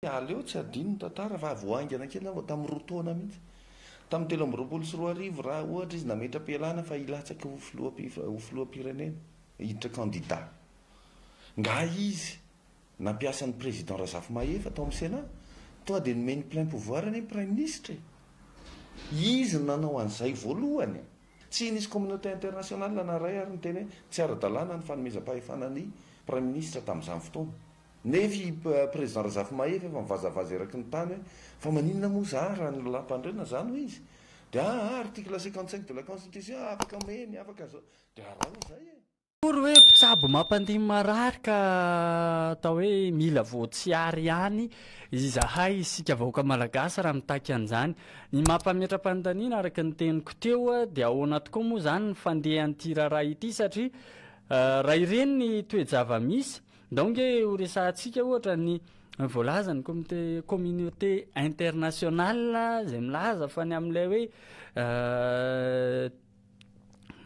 Aleo tsy hadino ny tantara fa vao haingana kely na vao tamin'ny 2 taona mihitsy. Tamin'ny 2023 raha ohatra izy nametra-pialana fa hilatsaka ho filoham-, ho filoham-pirenena, hiditra candidat. Nga izy nampiasa ny président Razafimahefa tao amin'ny Sénat? Tonga dia nomeny plein pouvoir anie ny praiminisitra e! Izy no nanao an'izay voalohany. Tsy nisy communauté internationale na iray ary niteny hoe tsy ara-dalàna ny fanomezam-pahefana ny praiminisitra tamin'izany fotoana. Nefa i président Razafimahefa efa mivazavaza eraky ny tany hoe fa maninona moa za raha ny lalàmpandrena zany hoy izy. Dia aa article 55 de la constitution afaka omeny, afaka zao. Dia araho izay e! Akory hoe mpitsabo mampandihy marary ka atao hoe mila voatsiary ihany izahay isika vahoaka malagasy raha mitaky an'izany. Ny mampametra-panontaniana araka ny teniko teo dia ahoana tokoa moa izany ny fandehan'ity raharaha ity satria raha ireny ny toe-java-misy, ndao nge ho resahantsika ohatra ny voalazan'ny comité communauté internationale izay milaza fa ny amin'ilay hoe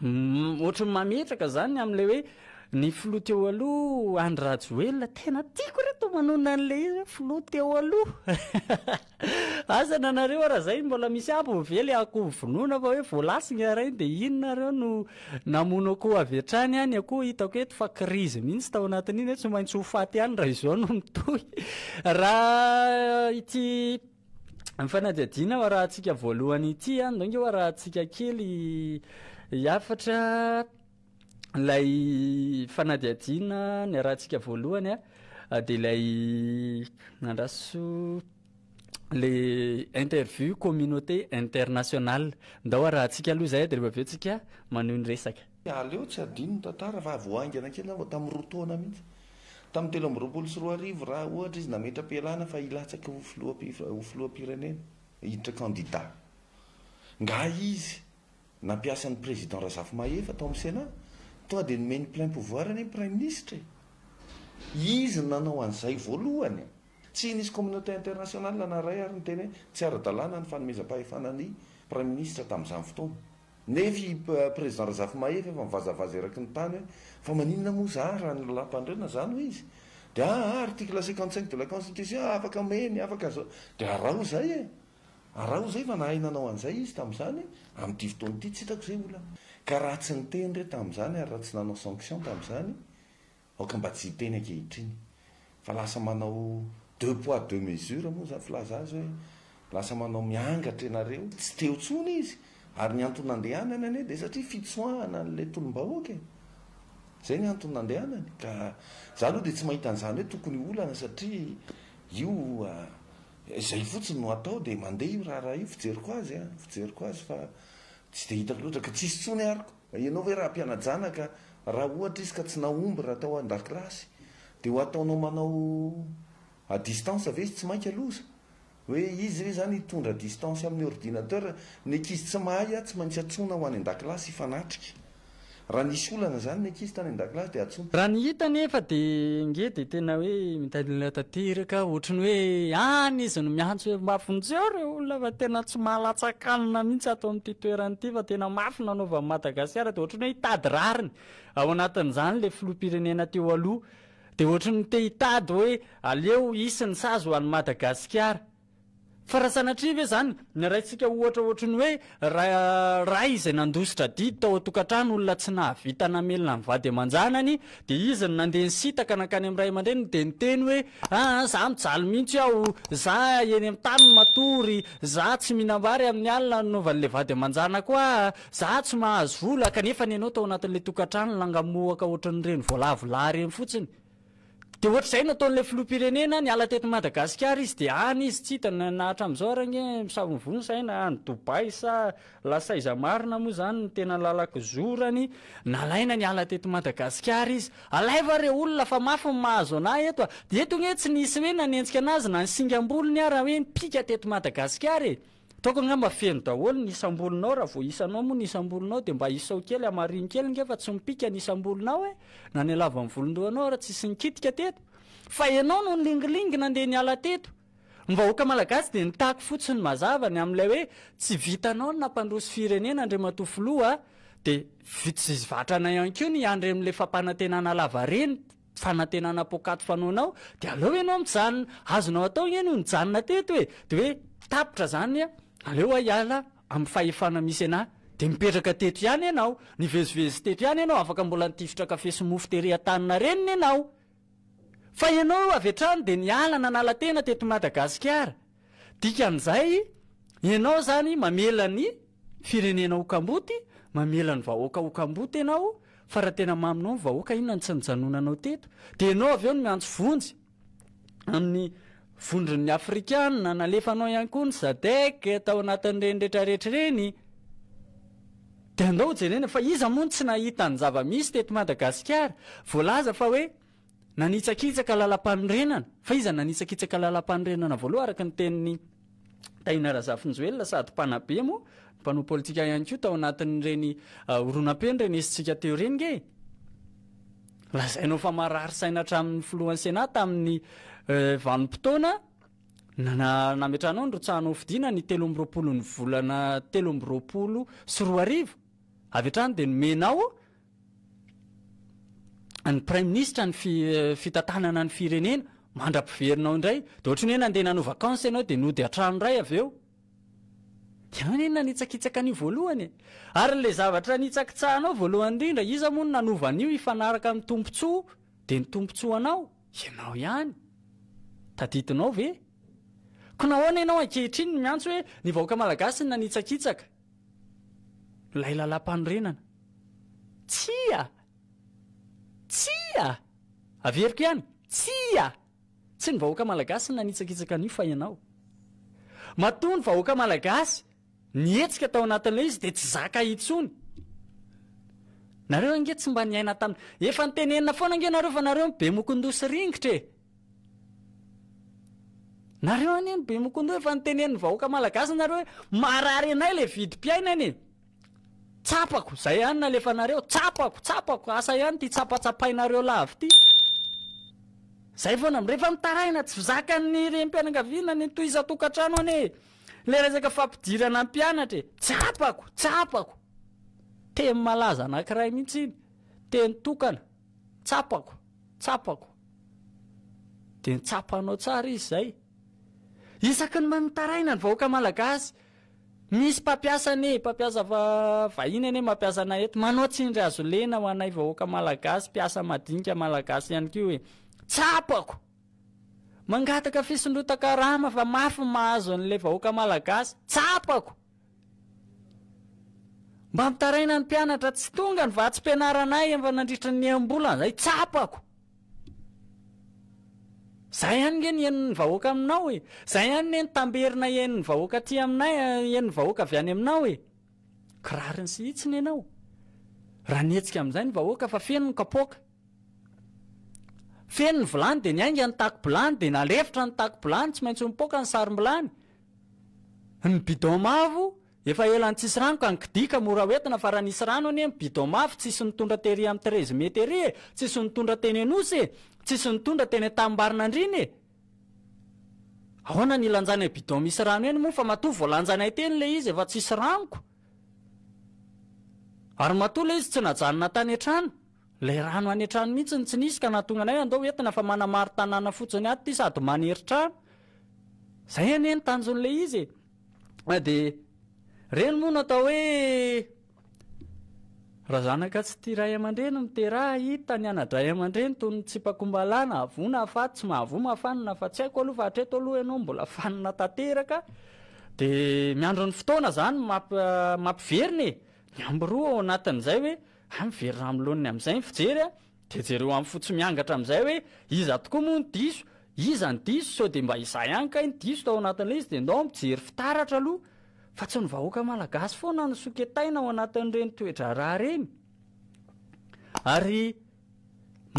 Ohatry ny mametraka zany amin'ilay hoe ny filoha teo aloha Andry Rajoelina, tena tiako reto manonona an'ilay izy hoe filoha teo aloha. Asa na nareo ara zay mbola misy ambiny ve le akoho vonoina fa hoe voalasy ny iray dia iny nareo no namono akoho avy hatrany any akoho hitako eto fa crise mihitsy tao anatin'iny hoe tsy maintsy ho faty ihany raha izao no mitohy. Raha ity Ny fanadihadiana ho arahantsika voalohany ity an, ndao nge ho arahantsika kely hiafatra ilay fanadihadiana niarahantsika voalohany an, dia ilay andraso le interview communauté internationale. Ndao arahantsika aloha izay dia rehefa avy eo tsika manohy ny resaka. Aleo tsy hadino ny tantara fa vao haingana kely na vao tamin'ny 2 taona mihitsy. Tamin'ny 2023 raha ohatra izy nametra-pialana fa hilatsaka ho filoham-, ho filoham-pirenena, hiditra candidat. Nga izy nampiasa ny président Razafimahefa tao amin'ny Sénat? Tonga dia nomeny plein pouvoir anie ny praiminisitra e! Izy no nanao an'izay voalohany. Tsy nisy communauté internationale na iray ary niteny hoe tsy ara-dalàna ny fanomezam-pahefana ny praiminisitra tamin'izany fotoana. Nefa i Président Razafimahefa efa mivazavaza eraky ny tany hoe fa maninona moa za raha ny lalàmpandrena zany hoy izy. Dia aa article 55 de la constitution afaka omeny, afaka zao. Dia araho izay e! Araho izay fa nahay nanao an'izay izy tamin'izany, amin'ity fotoana ity tsy hitako izay olana. Ka raha tsy niteny re tamin'izany ary raha tsy nanao sanction tamin'izany, Aoka mba tsy hiteny ankehitriny fa lasa manao deux poids deux mesures moa zany filaza azy hoe lasa manao miangatra ianareo, tsy teo intsony izy ary ny antony nandehanany anie dia satria fitsoahana an'ilay tolom-bahoaka e! Zay ny antony nandehanany ka za aloha dia tsy mahita an'izany hoe tokony ho olana satria io izay fotsiny no atao dia mandeha io raharaha io fijeriko azy an, fijeriko azy fa tsy dia hitako loatra ka tsisy intsony ary ko. Ianao ve raha mpiana-janaka, raha ohatra izy ka tsy nahomby raha tao an-dakilasy, dia ho ataonao manao à distance ve izy? Tsy mainka loza. Hoe izy ve izany hitondra distance amin'ny ordinateur? Ny ankizy tsy mahay tsy maintsy antsoina ho any an-dakilasy hifanatrika. Raha nisy olana izany ny ankizy tany an-dakilasy dia antsoina. Raha ny hita anefa dia nge dia tena hoe mitanila tanteraka, ohatry ny hoe any izy no miantso hoe mba vonjeo ireo olona fa tena tsy mahalatsa-kanina mihitsy ato amin'ity toerana ity fa tena mafy nanaovan'i Madagasikara dia ohatry ny hoe hitady rariny ao anatin'izany ilay filoham-pirenena teo aloha dia ohatry ny te hitady hoe aleo hisy ny sazy ho an'i Madagasikara. Fa raha sanatria ve izany, ny raintsika ohatra ohatry ny hoe raha ray izay nandositra adidy tao an-tokantrano, olona tsy nahavita namelona ny vady aman-janany, dia izy no nandeha nisintaka nankany amin'ny ray aman-dreniny dia niteny hoe aa za mijaly mihitsy aho, za eny amin'ny tany no matory, za tsy mihinam-bary amin'ny alina nanaovan'ilay vady aman-janako ahy, za tsy mahazo vola, kanefa ny anao tao anatin'ilay tokantrano nangamoaka ohatran'ireny voalavo lahy ireny fotsiny. Dia ohatr'izay no ataon'ilay filoham-pirenena, niala teto Madagasikara izy dia any izy tsy hita na hatramin'izao ary ange misavovono ny saina any Dubaï sa lasa aiza marina moa izany no tena lalan-kizorany, nalaina niala teto Madagasikara izy. Alaivo ary re olona fa mafy ny mahazo anah eto a! Dia eto ange tsy nisy hoe nanenjika anazy na ny singam-bolony ara hoe nipika teto Madagasikara e! Ataoko angamba feno daholo ny isam-bolonao, raha vao isanao moa ny isam-bolonao dia mba isao kely, hamarino kely nge fa tsy mipika ny isam-bolonao e! Na ny halavan'ny volon-dohanao ary tsisy nikitika teto. Fa ianao no nilingilingy nandeha niala teto. Ny vahoaka malagasy dia nitaky fotsiny mazava ny amin'ilay hoe tsy vitanao ny nampandroso firenena Andriamatoa Filoha a! Dia tsy vatrana ihany koa ny hiandry amin'ilay fampanantenana lavareny. fanantenana poakaty fanaonao dia aleo ianao mijanona. Azonao atao anie no nijanona teto e! Dia hoe tapitra izany, aleo aho hiala amin'ny fahefana misy anah. Dia mipetraka teto ihany ianao, nivezivezy teto ihany ianao, afaka mbola nitifitra kafe sy mofo tery Antaninarenina ianao. Fa ianao avy hatrany dia niala nanala tena teto Madagasikara. Dikan'izay, ianao izany mamela ny firenena ho kamboty, mamela ny vahoaka ho kamboty ianao, fa raha tena maminao ny vahoaka inona no tsy nijanonanao teto? Dia ianao avy eo no miantso vonjy amin'ny vondron'ny Afrikana, nalefanao ihany koa ny Sadec tao anatin'ireny retraretra ireny. Dia andao hojerena fa iza moa no tsy nahita ny zava-misy teto Madagasikara? Voalaza fa hoe Nanitsakitsaka lalampanorenana. Fa iza nanitsakitsaka lalampanorenana voaloha araka ny tenin'i Tahina Razafinjoelina sady mpanabe moa, mpanao politika ihany koa tao anatin'ireny horonam-peo norenesintsika teo ireny nge e! Lazainao fa marary saina hatramin'ny filohan'ny Sénat tamin'ny vanim-potoana nametrahanao nirotsahanao hofidiana ny 23 ny volana 2023. Avy hatrany dia nomenao ny praiminisitra ny fitantanana ny firenena mandra-piverinao indray dia ohatran'ny hoe nandeha nanao vacances ianao dia nody an-trano indray avy eo. Ianao anie nanitsakitsaka an'io voalohany e! Ary ilay zavatra nitsakitsahanao voalohany indrindra, iza moa no nanova an'io hifanaraka amin'ny tombontsoa dia ny tombontsoanao? Ianao ihany. Tadidinao ve? Koa nahoana ianao ankehitriny no miantso hoe ny vahoaka malagasy no nanitsakitsaka ilay lalàmpanorenana? Tsia! Tsia! Averiko ihany, tsia! Tsy ny vahoaka malagasy no nanitsakitsaka an'io fa ianao. Matoa ny vahoaka malagasy nihetsika tao anatin'ilay izy dia tsy zaka intsony. Nareo ange tsy mba niaina tamin'ny. Efa nitenenina foana ange nareo fa nareo no be mokondoha sy ringitra e! Nareo anie no be mokondoha efa nitenenin'ny vahoaka malagasy nareo hoe marary anay ilay vidim-piainana e! Tsapako, zay ihany nalefanareo, tsapako, tsapako, asa ihany ity tsapatsapainareo lava ity. Zay foana, rehefa mitaraina tsy zakan'ny renim-pianakaviana ny toy isan-tokantrano anie e. Ilay resaka fampidirana mpianatra e, tsapako, tsapako. Teny malaza anankiray mihitsy iny, teny tokana, tsapako, tsapako. Dia nitsapanao tsara izy zay. Isaky ny mitaraina ny vahoaka malagasy, Misy mpampiasa anie, mpampiasa vahiny anie mampiasa anay eto, manao tsindry hazo lena ho anay vahoaka malagasy, mpiasa madinika malagasy ihany koa e. Tsapako! Mangataka fisondrotan-karama fa mafy ny mahazo an'ilay vahoaka malagasy. Tsapako! Mba mitaraina ny mpianatra, tsy tonga ny vatsim-pianaranay efa nandritra ny enim-bolana izay. Tsapako! Zay ihany nge ny henon'ny vahoaka aminao e! Zay ihany ne ny tamberina henon'ny vahoaka aty aminay, henon'ny vahoaka avy any aminao e! Kirariny sy hitsiny ianao. Raha nihetsika amin'izay ny vahoaka fa feno ny kapoaka. Feno ny vilany dia niainga ny tako-bilany dia nalefitra ny tako-bilany, tsy maintsy mipoaka ny sarom-bilany. Ny bidon mavo Efa ela ny tsisy rano ka ny kidia ka mora hoentina fa raha nisy rano anie ny bidon mafy tsisy nitondra tery amin'ny 13 mai tery e! Tsisy nitondra teny Anosy e! Tsisy nitondra teny Antanimbarinandriana e! Ahoana ny hilanjanay bidon misy rano eny moa fa matoa voalanjanay teny ilay izy efa tsisy ranoko ary matoa ilay izy tsy najanona tany an-trano ilay rano any an-trano mihitsy no tsy nisy ka nahatonga anay andao entina fa manamaro tanàna fotsiny ato ity sady manery trano Zay anie ny tanjon'ilay izy e! Dia reny moa no atao hoe raha zanaka tsy tia ray aman-dreny miteraha hita ny ana-dray aman-dreny toy ny tsipakombalana avoa na faty tsy mahavoa mahafanina fa tsy haiko aloha fa hatreto aloha ianao mbola fanina tanteraka dia miandry ny fotoana zany mampiverina e ny ambiroa ao anatin'izay hoe hay miverina amin'ny laoniny amin'izay ny fijery a Dia jereo amin'ny fo tsy miangatra amin'izay hoe iza tokoa moa no diso? Iza no diso? Sao dia mba izaho ihany kay no diso tao anatin'ilay izy dia ndao mijery fitaratra aloha fa tsy ny vahoaka malagasy foana no soketaina ao anatin'ireny toe-draharaha ireny. Ary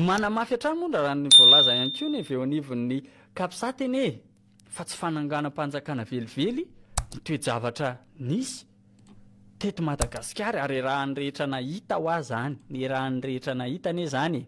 manamafy hatrany moa raha ny voalaza ihany koa ny avy eo anivon'ny Capsat anie e, fa tsy fananganam-panjakana velively ny toe-javatra nisy. Teto Madagasikara ary erahan'ny rehetra nahita hoa zany, erahan'ny rehetra nahita anie zany e!